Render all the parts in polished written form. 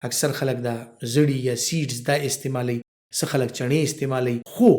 اکثر خلک دا زړي یا سیډز دا استعمالوي، څه خلک چڼې استعمالوي، خو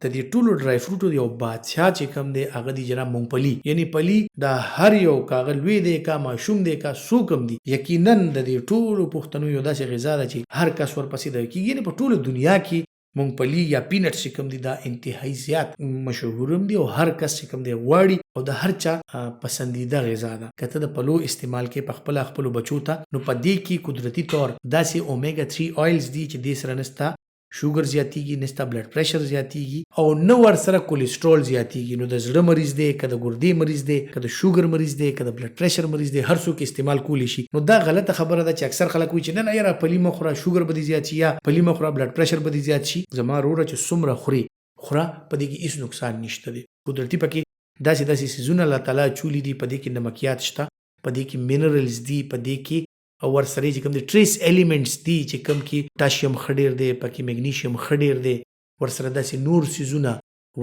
د دې ټولو ډرای فروټو یو بادشاه چې کوم دی هغه دی جناب مونګپلي، یعنی پلي د هر یو، که هغه لوی دی که ماشوم دی که څوک هم دي، یقینا د دې ټولو پښتنو یو داسې غذا ده چې هر کس ورپسې دغه کیږي، یعنی په ټوله دنیا کې مونګپلي یا پینټس چې کوم دي دا انتهایی زیات مشهور هم دي او هر کس چې کوم دی غواړي او د هر چا پسندیده غذا ده. که ته د پلو استعمال کې په خپله خپلو بچو ته، نو په دې کې قدرتي طور داسې اومیګا 3 آیلز دي چې دې سره نه ستا شوګر زیاتیږي، نه ستا بلډ پریشر زیاتیږي او نه ورسره کولیسټرول زیاتیږي. نو د زړه مریض دی که د ګردې مریض دی که د شوګر مریض دی که د بلډ پریشر مریض دی، هر څوک استعمال کولی شي. نو دا غلطه خبره ده چې اکثر خلک وایي چې نه نه یاره پلي مه خوره شوګر به دې زیات شي یا پلي مه خوره بلډ پریشر به دې زیات شي. زما وروره چې څومره خورې خوره، په دې کې هیڅ نقصان نشته دی. قدرتي پکې داسې داسې څیزونه الله تعالی اچولي دي، په دې کې نمکیات شته، په دې کې منرلز دي، په دې کې او ورسره چې کوم دي ټریس الیمنټس دي چې کوم کې پوټاشیم ښه ډېر دی، پکې میګنیشیم ښه ډېر دی، ورسره داسې نور څیزونه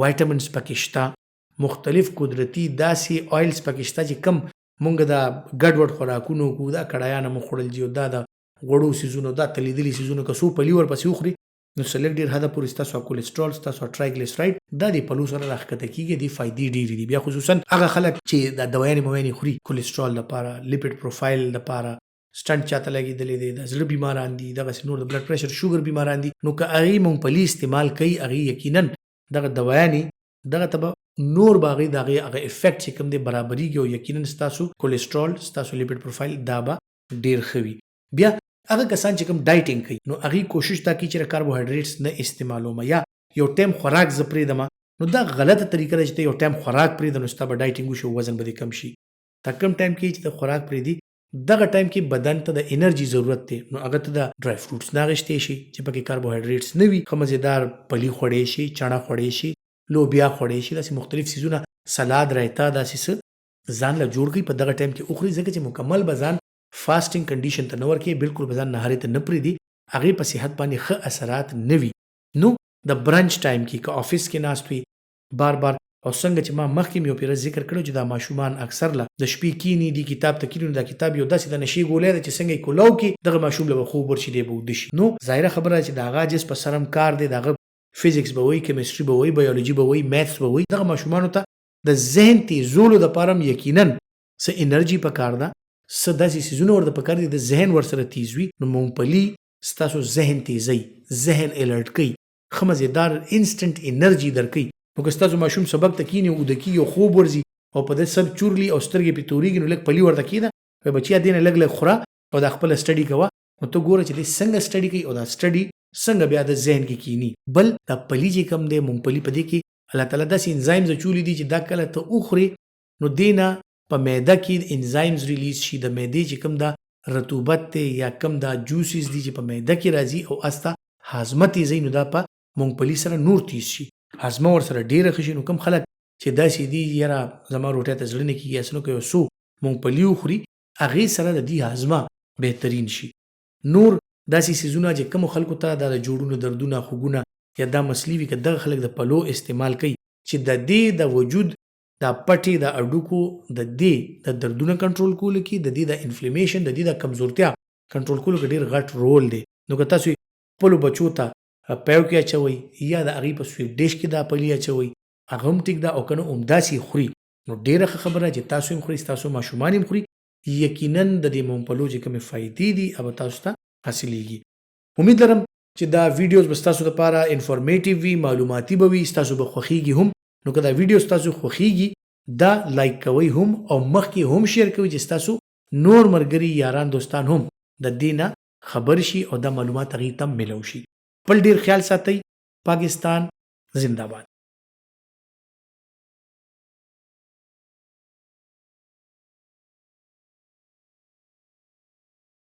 وایټامنز پکې شته، مختلف قدرتي داسې آیلز پکې شته چې کوم مونږ دا ګډوډ خوراکونه وکړو، دا کړایانه مو خوړل دي او دا د غوړو څیزونو دا تلیدلي څیزونه که څو پلي ورپسې وخوري نو څه لږ ډېر حده پورې ستاسو کولیسټرول، ستاسو ټرایګلیسرایډ دا د پلو سره راښکته کیږي. دې فایدې ډېرې دي. بیا خصوصا هغه خلک چې دا دوایانې مویانې خوري کولیسټرول لپاره، لیپیډ پروفایل لپاره، سټنټ چاته لګېدلی دی، د زړه بیماران دي، دغسې نور د بلډ پریشر شوګر بیماران دي، نو که هغې مونګپلي استعمال کوي هغې یقینا دغه دوایانې دغه ته به نور به هغې د هغې هغه افیکټ چې کوم دی برابرېږي او یقینا ستاسو کولیسټرول، ستاسو لیپیډ پروفایل دا به ډېر ښه وي. بیا هغه کسان چې کوم ډایټینګ کوي نو هغوی کوشش دا کوي چې کاربوهایډریټس نه استعمالوم یا یو ټایم خوراک زه پرېږدم، نو دا غلطه طریقه ده چې ته یو ټایم خوراک پرېږده نو ستا به ډایټینګ وشي او وزن به دې کم شي. تا کوم ټایم کې چې ته خوراک پرېږدي دغه ټایم کې بدن ته د انرژي ضرورت دی، نو هغه ته د ډرای فروټس نه اخیستی شي چې پکې کاربوهایډریټس نه وي، ښه مزیدار پلي خوړی شي، چڼه خوړی شي، لوبیا خوړی شي، داسې مختلف څیزونه، سلاد، رایتا، داسې څه ځان له جوړ کړي په دغه ټایم کې وخوري، ځکه چې مکمل به ځان فاسټینګ کنډیشن ته نه ورکوي، بلکل به ځان نهارې ته نه پرېږدي، هغې په صحت باندې ښه اثرات نه وي. نو د برنچ ټایم کې که آفس کې ناست وي بار بار، او څنګه چې ما مخکې هم یو پیره ذکر کړی چې دا ماشومان اکثر له د شپې کیني دي کتاب ته کیني، نو دا کتاب یو داسې د نشې ګولی ده چې څنګه یې کولاو کړي دغه ماشوم له به خوب ورشي، دی به اوده شي. نو ظاهره خبره ده چې د هغه عجز په سر هم کار دی، د هغه فزکس به وایي، کیمسټري به وایي، بیولوژي به وایي، میتھس به وایي، دغه ماشومانو ته د ذهن تیزولو لپاره هم یقینا څه انرژي پکار ده، څه داسې څیزونه ورته پکار دي د ذهن ورسره تیز وي. نو مونګپلي ستاسو ذهن تیزوي، ذهن الرټ کوي، ښه مزیدار انسټنټ انرژي درکوي. نو که ستاسو ماشوم سبق ته کیني او اوده کیږي او خوب ورځي او په ده سر چورلي او سترګې پرې تورېږي، نو لږ پلي ورته کېږده، وایي بچیه دې نه لږ لږ خوره او دا خپله سټډي کوه، نو ته ګوره چې دی څنګه سټډي کوي او دا سټډي څنګه بیا د ذهن کې کیني. بل دا پلي چې کوم دی مونګپلي، په دې کې الله تعالی داسې انزایمز اچولي دي چې دا کله ته وخورې نو دې نه په معده کې انزایمز ریلیز شي، د معدې چې کوم دا رطوبت دی یا کوم دا جوسز دي چې په معده کې راځي او استه هاضمه تیزوي، نو دا په مونګپلي سره نور تیز شي، هاضمه ورسره ډیره ښه شي. نو کوم خلک چې داسې دي یاره زما روټۍ ته زړه نه کیږي هسې نو که یو څو مونګپلي وخوري هغې سره د دوی هاضمه بهترین شي. نور داسې څیزونه چې کومو خلکو ته دا د جوړونو دردونه، خوږونه یا دا مسلې وي، که دغه خلک د پلو استعمال کوي چې د دې د وجود دا پټې د اډوکو د دې د دردونه کنټرول کولو کې، د دې د انفلیمیشن، د دې د کمزورتیا کنټرول کولو کې ډیر غټ رول دی. نو که تاسو خپلو بچو ته پیو کې اچوئ یا د هغوی په سویټ ډش کې دا پلي اچوئ هغه هم ټیک ده، او که نه همداسې خوري نو ډیره ښه خبره چې تاسو هم خورئ، ستاسو ماشومان هم خوري، یقینا د دې مونګپلو چې کومې فایدې دي هغه به تاسو ته حاصلیږي. امید لرم چې دا ویډیوز به ستاسو لپاره انفارمیټیو وي، معلوماتي به وي، ستاسو به خوښیږي هم. نو که دا ویډیو ستاسو خوښیږي دا لایک کوئ هم او مخکې هم شیر کوئ چې ستاسو نور مرګري، یاران، دوستان هم د دې نه خبر شي او دا معلومات هغوی ته ملو شي. خپل ډیر خیال ساتئ. پاکستان زنده باد.